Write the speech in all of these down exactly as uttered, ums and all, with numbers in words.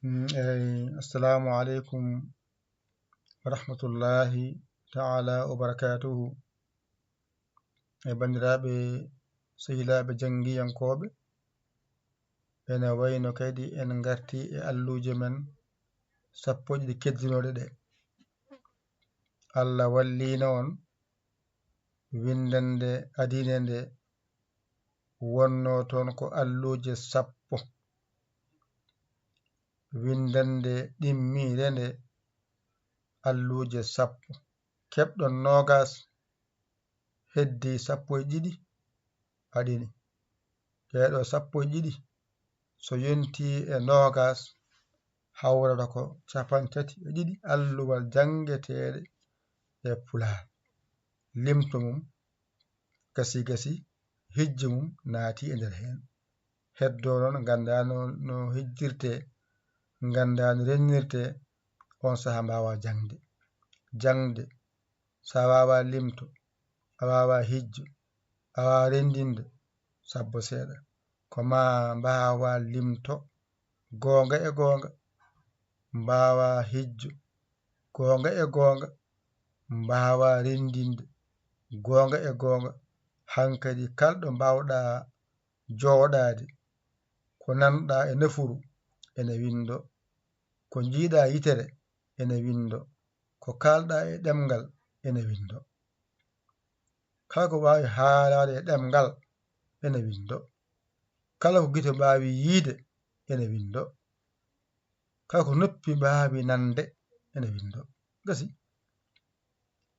Mm, eyi, assalamu aleykum wa rahmatullahi taala wa barakatuhu. E banndiraaɓe, sehilaaɓe janngiyankooɓe, ene wayno kadi en ngarti e alluuje men sappo e ɗiɗi keddinooɗe ɗe. Allah wallino on, winndannde adine nde wonno toon ko alluuje sappo. Winndannde ɗimmiire nde alluuje sappo. Keɓɗon noogas, heddi sappo e ɗiɗi aɗini. Ɗeeɗo sappo e ɗiɗi, so yonti e noogas, hawrata ko cappanɗe tati e ɗiɗi alluwal janngeteeɗe e Pulaar. Limto mum gasi gasi, hijju mum naati e nder heen. Heddo noon, nganndaa no, no hijjirtee, nganndaa no rennirtee, on sahaa mbaawaa jaŋde. Jaŋde, so a waawaa limto, a waawaa hijju, a waawaa renndinde, sabbo seeɗa. Ko maa mbaawaa limto, goonga e goonga, mbaawaa hijju, goonga e goonga, mbaawaa renndinde, goonga e goonga. Hankadi kala ɗo mbaawɗaa jooɗaade, ko nanɗaa e nafuru ene winndo, ko njiiɗaa yitere ene winndo, ko kaalɗaa e ɗemngal ene winndo. Kala ko waawi haalaade e ɗemngal ene winndo. Kala ko gite mbaawi yiyde ene winndo. Kala ko noppi mbaawi nande ene winndo. Gasi.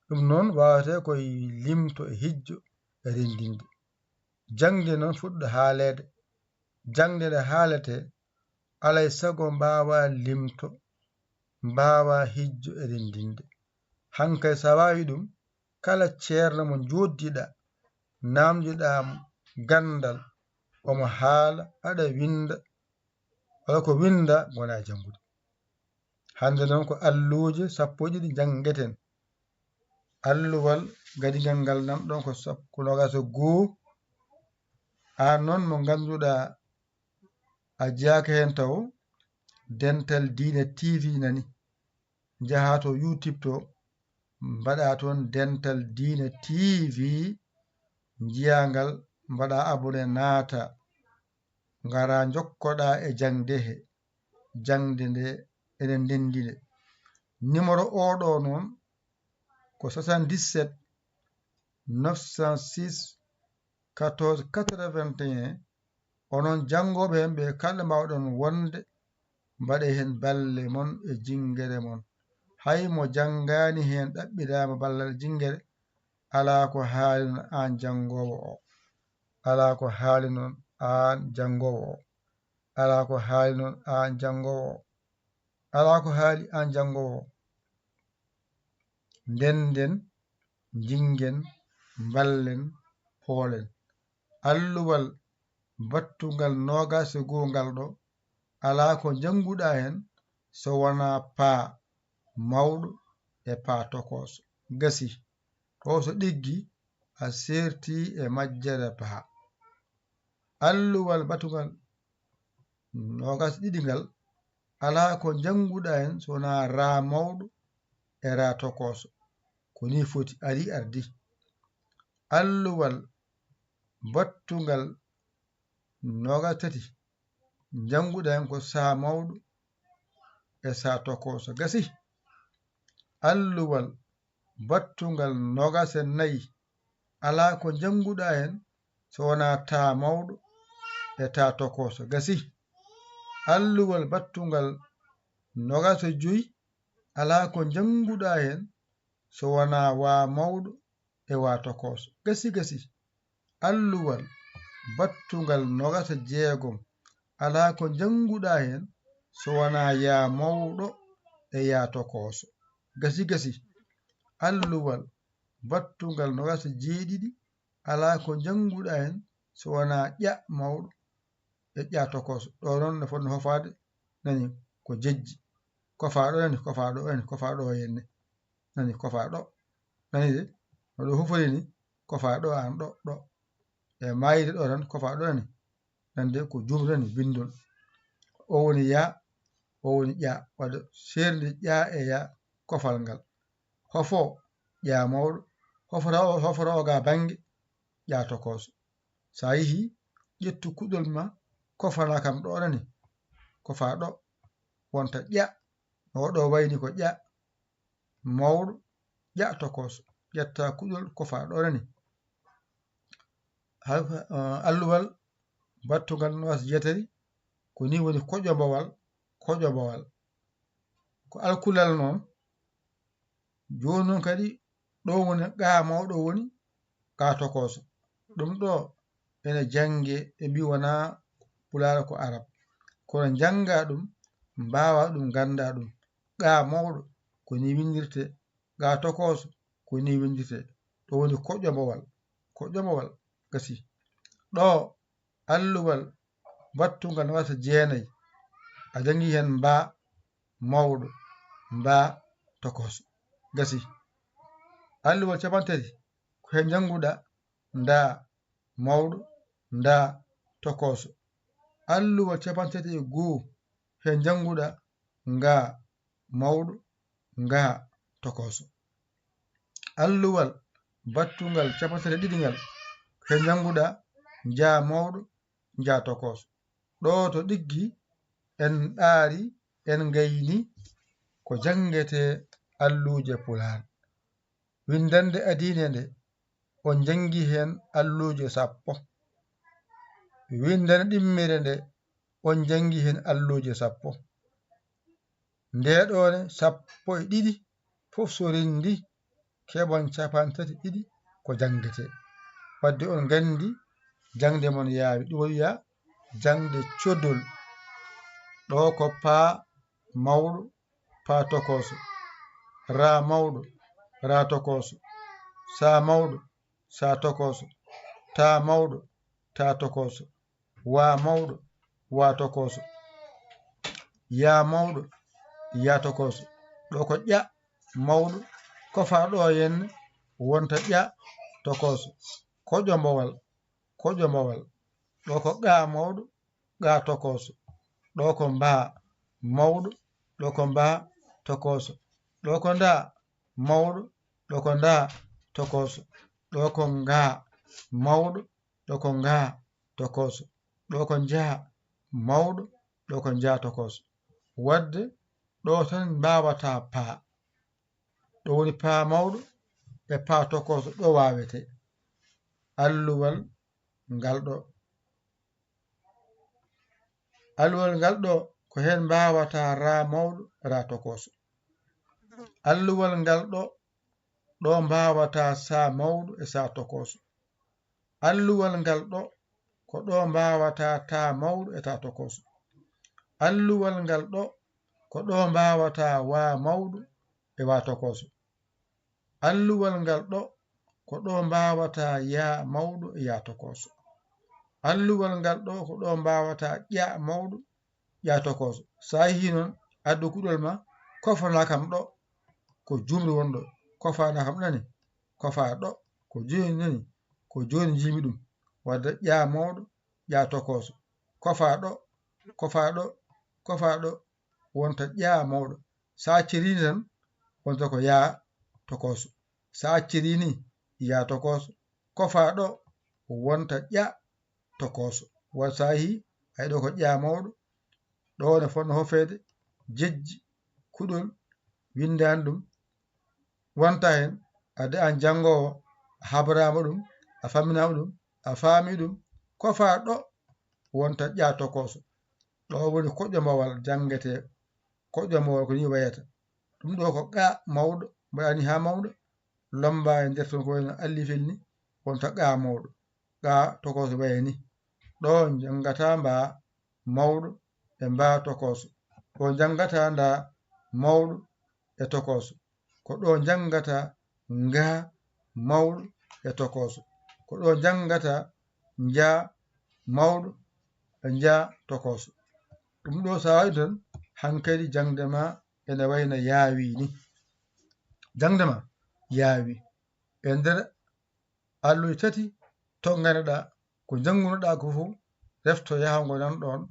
Ɗum noon waawetee ko e limto e hijjo e renndinde. Jaŋde noon fuɗɗo haaleede. Jaŋde nde haaletee, alaa e sago mbaawaa limto, mbaawaa hijjo e renndinde. Hankay so a waawi ɗum, kala ceerno mo njooɗdiɗaa, naamndiɗaa mo ganndal, omo haala, aɗa winnda, walla ko winnda, ngonaa e janngude. Hannde noon ko alluuje sappo e ɗiɗi njanngeten. Alluwal gadigal ngal nan ɗon ko sappo, ko noogaas e goo. Aan noon mo ngannduɗaa a jeyaaka heen taw, Dental Diine T V nani. Njahaa to YouTube to, mbaɗaa toon Dental Diine T V, njiyaa ngal, mbaɗaa abonné, naata, ngaraa njokkoɗaa e jaŋde he. Jaŋde nde enen ndenndi nde. Numéro oo ɗoo noon ko soixante-dix-sept neuf cent six quatorze quatre-vingt-un. Onon janngooɓe heen ɓe kala mbaawɗon wonde, mbaɗee heen balle mon e jinngere mon. Hay mo janngaani heen ɗaɓɓiraama ballal e jinngere, alaa ko haali noon aan janngoowo o. Alaa ko haali noon aan janngoowo o. Alaa ko haali noon aan janngoowo o. Alaa ko haali aan janngoowo o. Ndennden, njinngen, mballen, hoolen. Alluwal battungal noogaas e goo ngal ɗo, alaa ko njannguɗaa heen so wonaa paa mawɗo e paa tokooso. Gasi, ɗo so ɗiggi, a seerti e majjere paa. Alluwal battungal noogaas e ɗiɗi ngal, alaa ko njannguɗaa heen so wonaa raa mawɗo e raa tokooso. Ko nii foti, arii ardii. Alluwal battungal noogaas e tati, njannguɗaa heen ko saa mawɗo e saa tokooso. Gasi. Alluwal battungal noogaas e nayi, alaa ko njannguɗaa heen so wonaa taa mawɗo e taa tokooso. Gasi. Alluwal battungal noogaas e joyi, alaa ko njannguɗaa heen so wonaa waa mawɗo e waa tokooso. Gasi, gasi. Alluwal battungal noogaas e jeegom, alaa ko njannguɗaa heen so wonaa yaa mawɗo e yaa tokooso. Gasi, gasi. Alluwal battungal noogaas e jeeɗiɗi, alaa ko njannguɗaa heen so wonaa ƴa mawɗo e ƴa tokooso. Ɗo noon no fotno hofaade, nani, ko jejji. Kofaa ɗo, nani, kofaa ɗo, nani, kofaa ɗo henne. Nani, kofaa ɗo. Nani de, no ɗo hofori ni, kofaa ɗo aan ɗo, ɗo. E maayde ɗo tan, kofaa ɗo nani. Nande ko juumre nani, binndol. O woni yaa, o woni ƴa, wadde seerndi ƴa e ya kofal ngal. Hofo, ƴa mawɗo. Hofora o, hofora o ga bannge, ƴa tokooso. So a yehii, ƴettu kuɗol ma, kofana kam ɗo nani. Kofa ɗo, wonta ƴa. O ɗo wayni ko ƴa mawɗo, ƴa tokooso. Ƴetta kuɗol, kofa ɗo nani. Hal-, eh, alluwal battungal noogaas e jeetati, ko ni woni koƴombowal, koƴombowal. Ko alkulal noon, jooni noon kadi, ɗo woni ga mawɗo woni, ga tokooso. Ɗum ɗo ene jannge, ɓe mbi wonaa Pulaar ko Arab. Kono njannga ɗum, mbaawa ɗum, ngannda ɗum. Ga mawɗo, ko ni winndirte, ga tokooso, ko ni winndirte. Ɗo woni koƴombowal, koƴombowal, gasi. Ɗo alluwal battungal noogaas e jeenayi, a janngi heen mba mawɗo, mba tokooso. Gasi. Alluwal cappanɗe tati, ko heen njannguɗa nda mawɗo, nda tokooso. Alluwal cappanɗe tati e goo, heen njannguɗa nga mawɗo, nga tokooso. Alluwal battungal cappanɗe tati e ɗiɗi ngal, heen njannguɗa nja mawɗo, nja tokooso. Ɗo to ɗiggi, en ɗaari, en ngayni ko janngete alluuje Pulaar. Winndannde adiine nde, on njanngi heen alluuje sappo. Winndannde ɗimmere nde, on njanngi heen alluuje sappo. Nde ɗo ne sappo e ɗiɗi, fof so renndi, keɓon cappanɗe tati e ɗiɗi ko janngete. Wadde on nganndi, jaŋde mon yaawi. Ɗum o wiya jaŋde codol. Ɗo ko paa mawɗo, paa tokooso. Raa mawɗo, raa tokooso. Saa mawɗo, saa tokooso. Taa mawɗo, taa tokooso. Waa mawɗo, waa tokooso. Yaa mawɗo, yaa tokooso. Ɗo ko ƴa mawɗo, kofa ɗo henne, wonta ƴa tokooso. Koƴombowal, koƴombowal. Ɗo ko ga mawɗo, ga tokooso. Ɗo ko mba mawɗo, ɗo ko mba tokooso. Ɗo ko nda mawɗo, ɗo ko nda tokooso. Ɗo ko nga mawɗo, ɗo ko nga tokooso. Ɗo ko nja mawɗo, ɗo ko nja tokooso. Wadde ɗo tan mbaawata paa. Ɗo woni paa mawɗo e paa tokooso, ɗo waawete. Alluwal ngal ɗo. Alluwal ngal ɗo, ko heen mbaawata raa mawɗo, raa tokooso. Alluwal ngal ɗo, ɗo mbaawata saa mawɗo e saa tokooso. Alluwal ngal ɗo, ko ɗo mbaawata taa mawɗo e taa tokooso. Alluwal ngal ɗo, ko ɗo mbaawata waa mawɗo e waa tokooso. Alluwal ngal ɗo, ko ɗo mbaawata yaa mawɗo e yaa tokooso. Alluwal ngal ɗo, ko ɗo mbaawata ƴa mawɗo, ƴa tokooso. So a yehii noon, addu kuɗol ma, kofana kam ɗo, ko juumri won ɗo. Kofana kam nani, kofa ɗo, ko jooni nani, ko jooni njiimi ɗum. Wadde ƴa mawɗo, ƴa tokooso. Kofa ɗo, kofa ɗo, kofa ɗo, wonta ƴa mawɗo. So a acciriini tan, wonta ko yaa tokooso. So a acciriini, yaa tokooso. Kofa ɗo, wonta ƴa tokooso. Wa-, so a yehii, hay ɗo ko ƴa mawɗo, ɗo ne fotno hofeede, jejji, kuɗol, winndaani ɗum, wonta heen, ade aan janngoowo, a habraama ɗum, a famminaama ɗum, a faami ɗum, kofa ɗo, wonta ƴa tokooso. Ɗo woni koƴombowal janngetee, koƴombowal ko nii wayata. Ɗum ɗo ko ga mawɗo, mbaɗani haa mawɗo, lommba e nder toon ko wayno allifel ni, wonta ga mawɗo. Ga tokooso waye ni. Ɗo njanngata mba mawɗo e mba tokooso. Ɗo njanngata nda mawɗo e tokooso. Ko ɗo njanngata nga mawɗo e tokooso. Ko ɗo njanngata nja mawɗo e nja tokooso. Ɗum ɗo so a waɗi tan, hankadi jaŋde ma ene wayno yaawi ni. Jaŋde ma yaawi. E nder alluuje tati, to ngannduɗaa ko njanngunoɗaa ko fof, refto yaha ngo nan ɗoon,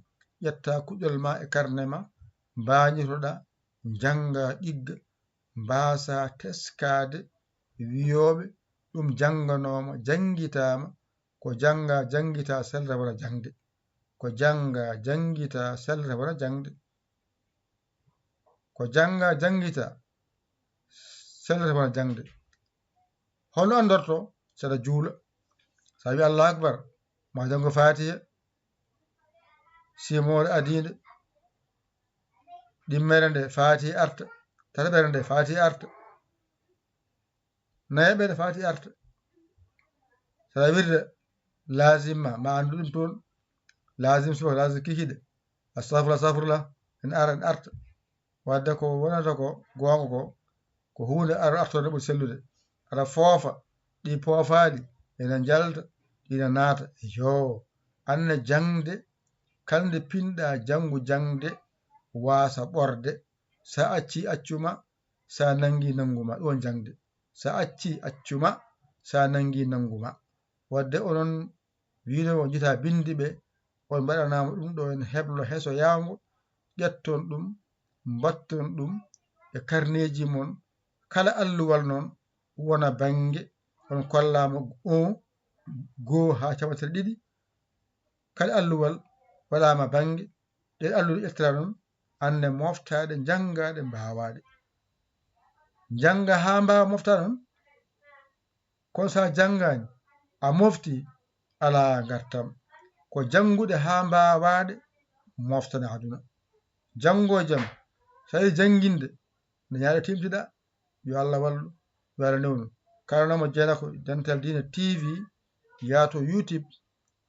ƴetta kuɗol ma e karne ma, mbaañirtoɗaa, njanngaa ɗigga, mbaasaa teskaade wiyooɓe ɗum jannganooma, janngitaama, ko janngaa, janngitaa, sellata wona jaŋde. Ko janngaa, janngitaa, sellata wona jaŋde. Ko janngaa, janngitaa, sellata wona jaŋde. Hono anndortoo, saɗa juula, so a wii Allahu Akbar, ma janngo Faatiha, simoore adiinde, ɗimmere nde Faatiha arta, tataɓere nde Faatiha arta, nayaɓere Faatiha arta. Saɗa wirda laazim ma, ma anndu ɗum toon, laazim subaka, laazim kikiɗe, astafurlah, astafurlah, en ara, en arta. Wadde ko wonata ko goonga ko, ko huunde ar-, artoonde ɓuri sellude. Aɗa foofa, ɗi poofaaɗi, ina njalta, ina naata. Yoo, aan ne jaŋde, kala nde pinɗaa janngu jaŋde, waasa ɓorde. Sa acci, accu ma, sa nanngi, nanngu ma. Ɗum woni jaŋde. Sa acci, accu ma, sa nanngi, nanngu ma. Wadde onon wiinooɓe on njitaa binndi ɓe, on mbaɗanaama ɗum ɗo en heblo heso yawngo, ƴetton ɗum, mbatton ɗum e karneeji mon. Kala alluwal noon wona bannge, on kollaama un, goo haa cappanɗe ɗiɗi. Kala alluwal waɗaama bannge, ɗe alluɗe ƴettoraa noon, aan ne moftaaɗe, njanngaa ɗe, mbaawaa ɗe. Njanngaa haa mbaawaa moftaa noon, kono so a janngaani, a moftii, alaa ngartam. Ko janngude haa mbaawaa ɗe, moftana aduna. Janngo e jam, so a yiɗi jannginde, nde ñaaɗe tiimtiɗaa, yo Allah wallu, yo Allah newnu. Kalanoomo jeenaɓo Dental Diine T V, yaa to YouTube,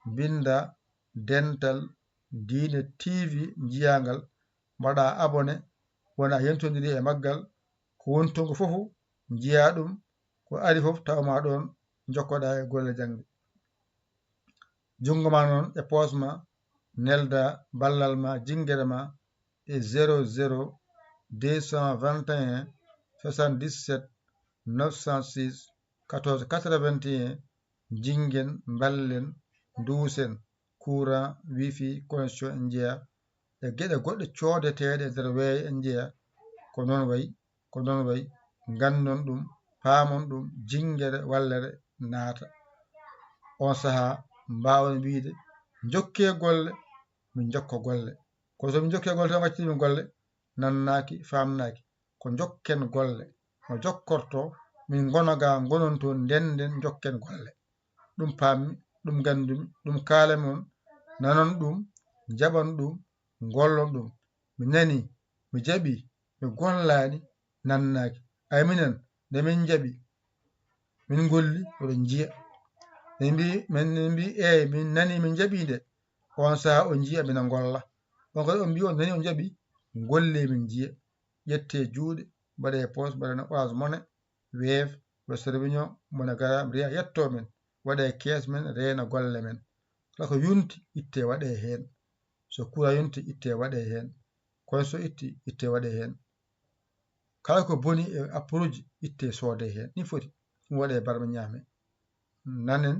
mbinnda Dental Diine T V, njiyaa ngal, mbaɗaa abonné, wona yentondirii e maggal, ko woni toon ko fof, njiyaa ɗum, ko ari fof, tawa ma ɗoon, njokkoɗaa e golle jaŋde. Junngo ma noon e poos ma, nelda ballal ma, jinngere ma e zéro zéro deux cent vingt et un soixante-dix-sept neuf cent six quatorze quatre-vingt-un, njinngen, mballen, nduusen, courant, wifi, connexion en njeyaa, e geɗe goɗɗe coodeteeɗe e nder weeyo en njeyaa, ko noon wayi, ko noon wayi, nganndon ɗum, paamon ɗum, jinngere, wallere naata. On sahaa mbaawon wiyde, njokkee golle, min njokka golle. Kono so min njokkii golle tan, ngaccii min golle, nannaaki, faamnaaki. Ko njokken golle, no jokkortoo, min ngona ga, ngonon toon, ndennden, njokken golle. Ɗum paammi, ɗum nganndumi, ɗum kaalanmi on, nanon ɗum, njaɓon ɗum, ngollon ɗum. Mi nanii, mi jaɓii, mi gollaani, nannaaki. Ay minen, nde min njaɓi, min ngolli, oɗon njiya. Min mbi, min, min mbi, eey, min nanii, min njaɓi nde. On sahaa on njiya mina ngolla. On kadi on mbi on nanii, on njaɓi, ngolle min njiya. Ƴette juuɗe, mbaɗe e poos, mbaɗe no Orange Money, Wave, Western Union, MoneyGram, Ria, yetto men. Waɗe e kees men, reena golle men. Kala ko yonti, itte waɗe heen. So courant yonti, itte waɗe heen. Kono so itti, itte waɗe heen. Kala ko boni e apparuuji, itte soode heen. Ni foti. Ɗum waɗe barma ñaame. Nanen,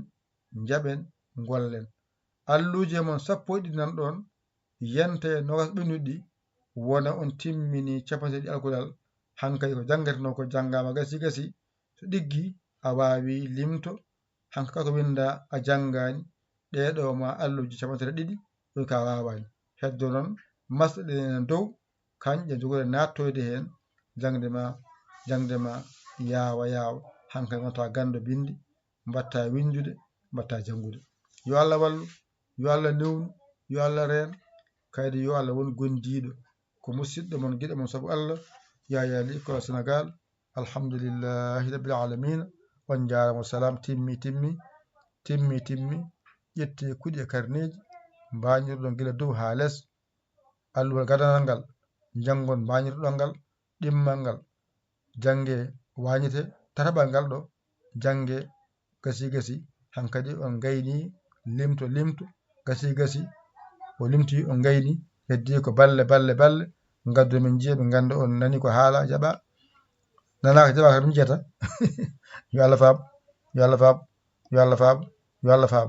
njaɓen, ngollen. Alluuje mon sappo e ɗiɗi nan ɗoon, yente nogas ɓennuɗi, wona on timmini capanɗe ɗiɗi alkudal. Hankadi ko janngeteno ko janngaama gasi gasi. So ɗiggi, a waawi limto. Hanka kala ko winnda a janngaani, ɗee ɗoo ma alluuje capanɗe ɗiɗi, ɗum ka waawaani. Heddo noon, masɗe ɗen enen dow, kanƴe njogoɗen naattoyde heen, jaŋde ma, jaŋde ma yaawa, yaawa. Hankadi wonta ganndo binndi, mbatta winndude, mbatta janngude. Yo Allah wallu, yo Allah newnu, yo Allah reen, kadi yo Allah won gondiiɗo. Ko musidɗo mon, giɗo mon sabu Allah, Yaya Ly, Kolo Sénégal. Alhamdulillahi Rabbil Alamina. On njaaraama, salaam timmi, timmi, timmi, timmi. Ƴettee kuɗi e karneeji, mbañirɗon gila dow haa les. Alluwal gadanal ngal, njanngon mbañirɗon ngal, ɗimmal ngal, jannge waañete, tataɓal ngal ɗo, jannge gasi gasi, hankadi on ngayni, limto, limto, gasi gasi, o limti, on ngayni, heddi ko balle, balle, balle, ngaddu min njiya, ɓe ngannda on nani ko haala, jaɓa, nanaaka, jaɓaaka, min njiyata. Yo Allah faam, yo Allah faam, yo Allah faam, yo Allah faam.